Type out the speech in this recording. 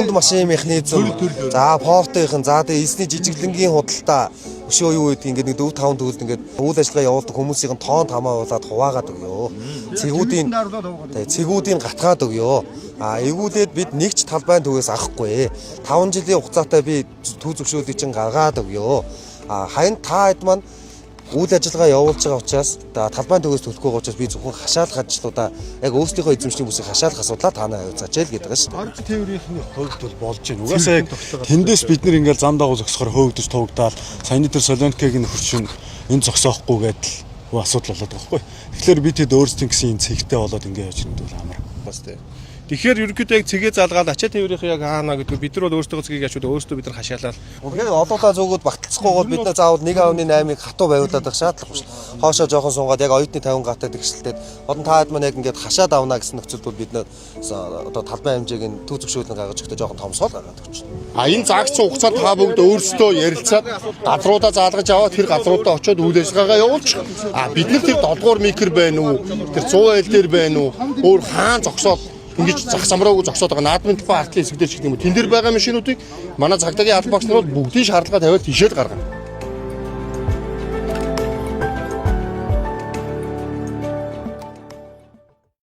Хүнд машин механизм, за портынхан, за тэгээ элсний жижиглэнгийн худалдаа өшөө юу гэдэг ингээд нэг 4 5 төгөлд ингээд үйл ажиллагаа явуулдаг хүмүүсийн тоон хамаауулаад хуваагаад өгөө. Цэгүүдийн тэгээ цэгүүдийн гатгаад өгөө. А эргүүлээд бид нэг ч талбайн төвөөс авахгүй. 5 жилийн хугацаатай би төв зөвшөөрлийг чинь гаргаад өгөө. А харин та хэд маань үйл ажиллагаа явуулж байгаа учраас талбайн төгөөс төлөхгүй байгаа учраас би зөвхөн хашаалах ажлуудаа яг өөрсдийнхөө эзэмшлийн бүсийг хашаалах асуудлаа та нар хариуцаач л гэдэг нь шүү дээ. Орж тээврийнхний хувьд бол болж байна. Угаасаа яг тэндээс бид нэр ингээл зам дагуу зогсохоор хөөгдөж туугдаал саяны тэр Солонкегийн нөхөр чинь энэ зогсоохгүй гэдэл хөө асуудал болоод байгаа байхгүй. Тэгэхээр бид хэд өөрсдийн гэсэн энэ цэгтэй болоод ингээ явж ирнэ бол амар. Бас тий. Тэгэхээр ерөнхийдөө яг цэгээ залгаад ачаа тээврийнх яг хаана гэдэг бид нар бол өөрсдөө цэгийг ачууд өөрсдөө бид нар хашаалал. Үнэхээр олоолаа зүгүүд багталцахгүй бол бид нар заавал 1.8-ыг хатуу бариулаад байх шаардлага биш. Хоошоо жоохон сунгаад яг оюутны 50 гаатай тэгшэлтэй. Одоо та хэд маань яг ингээд хашаад авна гэсэн нөхцөлд бол бид нар одоо талбай хэмжээг нь төв зөвшөөрлөн гаргаж өгөхдөө жоохон томсоол гаргаад өгч. А энэ загцсан хугацаанд та бүгд өөрсдөө ярилцаад газруудаа заалгаж аваад тэр газруудаа очиод үйл ажиллагаагаа явуулчих. А бид нар тэр 7 дугаар микр байна уу? Тэр 100 айл дээр байна уу? Өөр хаан зогсоод ингэж зах замраагүй зогсоод байгаа наадмын тухайн артлын хэсэг дээр ч гэдэг юм уу. Тэн дээр байгаа машинуудыг манай цагдаагийн албаагч нар бол бүгдийн шаардлага тавиад тийшээ л гаргана.